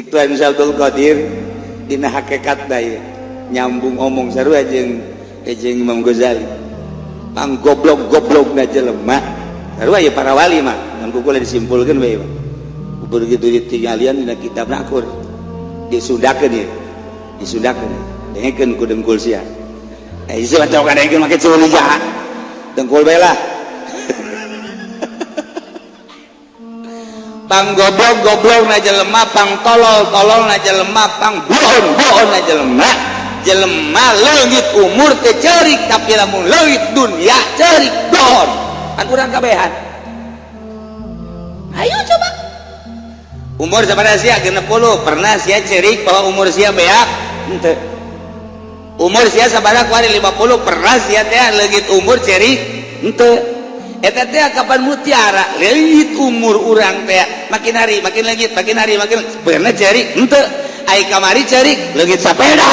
Cek Tuan Abdul Qadir dina hakikat daya nyambung omong sarua jeung jeung Imam Ghazali. Pang goblok-goblok na jelema sarua ya para wali mah kan ku kula disimpulkeun we mah. Begitu ditinggalian dina kitab akur disundakeun ieu. Disundakeun. Dengekeun ku dengkul sia. Eh ieu mah teu kadengkeun make curiga. Dengkul bae lah. Pang goblok-goblok na jelema, pang tolol-tolol na jelema, pang bohon-bohon na jelema. Jelema leungit umur teh ceurik tapi lamun leungit dunia ceurik bohon. Kan urang kabehan. Ayo coba. Umur sabaraha sia? 60. Pernah sia ceurik bahwa umur sia beak? Henteu. Umur sia sabaraha kuari 50. Pernah sia teh leungit umur ceurik? Henteu. Eta teh kapan mutiara leungit umur urang teh makin hari makin leungit, makin hari makin pernah ceurik? Henteu. Ai kamari ceurik leungit sepeda,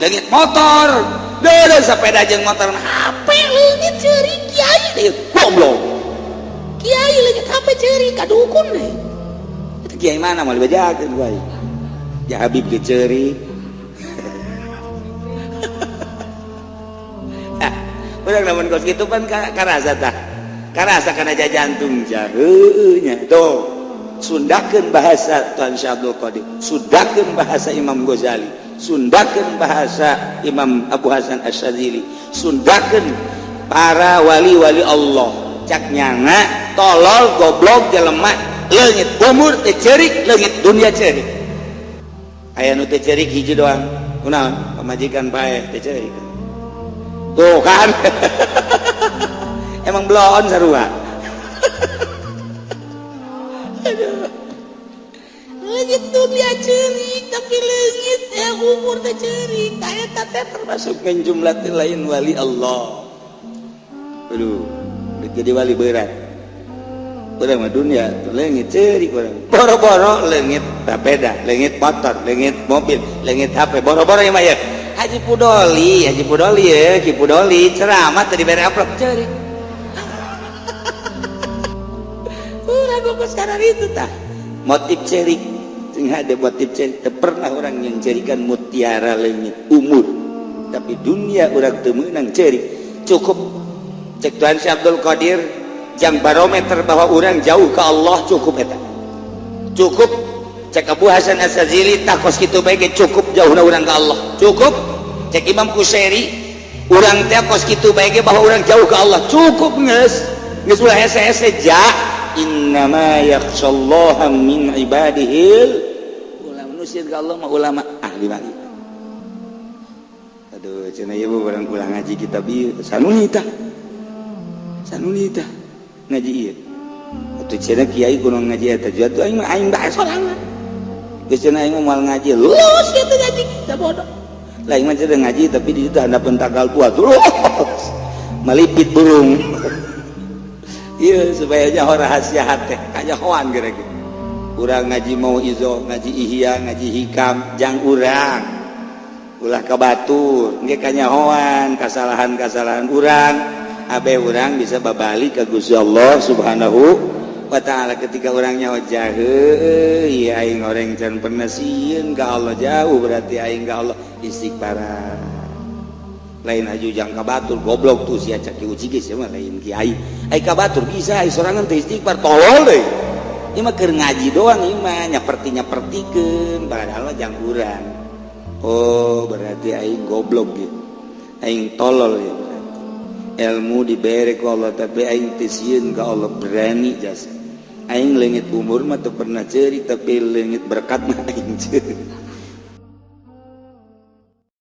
leungit motor, deuleu sepeda jeung motor HP leungit ceurik kiai deui goblok. Kiai leungit HP ceurik ka dukun deui. Itu kiai mana moal dibejakeun ku aing. Ya Habib ge ceurik. Urang lamun kos kitu pan karasa tah. Karasa kana jantung jaheunya. Tuh, sundakeun bahasa Tuan Syekh Abdul Qadir, sundakeun bahasa Imam Ghazali, sundakeun bahasa Imam Abu Hasan Asy-Syadzili, sundakeun para wali-wali Allah. Cak nyana tolol goblok jelema leungit umur teh ceurik, leungit dunia ceurik. Aya nu teh ceurik hiji doang. Kunaon? Pamajikan paeh teh ceurik. Tuh kan. Emang belon sarua. Aduh. Leungit dunia ceurik tapi leungit ya umur teh ceurik. Tah eta teh termasuk jumlah lain wali Allah. Aduh, jadi wali berat. Urang mah dunia leungit ceurik urang. Boro-boro leungit sepeda, leungit motor, leungit mobil, leungit HP, boro-boro ieu mah ya. Haji Pudoli ya, Ki Pudoli ceramah tadi bere amplop ceurik. Urang kok sekarang itu tah. Motif ceurik, sing ada motif ceurik. Teu pernah orang yang cerikan mutiara leungit umur. Tapi dunia urang teu meunang ceurik. Cukup cek Tuhan Syekh Abdul Qadir jang barometer bahwa orang jauh ke Allah cukup eta. Cukup cek Abu Hasan Asy-Syadzili takos kitu bae ge cukup jauhna urang ka Allah. Cukup cek Imam Kusyairi urang teh kos kitu bae ge bahwa urang jauh ke Allah. Cukup geus. Geus ulah hese-hese ja innama yakhshallaha min ibadihil ulama. Nu sieun ka Allah mah ulama ahli wali. Aduh cenah ieu urang ulah ngaji kitab ieu sanuni tah. Sanuni tah ngaji ieu. Atuh cenah kiai kudu ngaji eta atuh aing mah aing bae sorangan. Geus cenah aing mah moal ngaji. Lulus kitu ngaji kita bodoh. Lah aing mah cenah ngaji tapi di ditu handapeun tanggal tua terus. Malipit burung. Ieu supaya nyaho rahasia hate, kanyahoan kira-kira. Urang ngaji mau izo, ngaji ihya, ngaji hikam, jang urang. Ulah ka batur, engke kanyahoan kasalahan-kasalahan urang. Abe urang bisa babalik ka Gusti Allah Subhanahu wa ta'ala ketika orangnya jahe iya aing orang can pernah sieun ka Allah jauh berarti aing ka Allah istighfar. Lain aju jang ka batur goblok tuh sia cak uji geus mah lain kiai. Ai ka batur bisa ai sorangan teh istighfar tolol deui. Ieu mah keur ngaji doang ieu mah nyaperti-nyapertikeun padahal mah jang urang. Oh berarti aing goblok gitu. Aing tolol ya berarti. Ilmu dibere ku Allah tapi aing teu sieun ka Allah berani jasa. Aing leungit umur mah teu pernah ceurik tapi leungit berkat mah aing ceurik.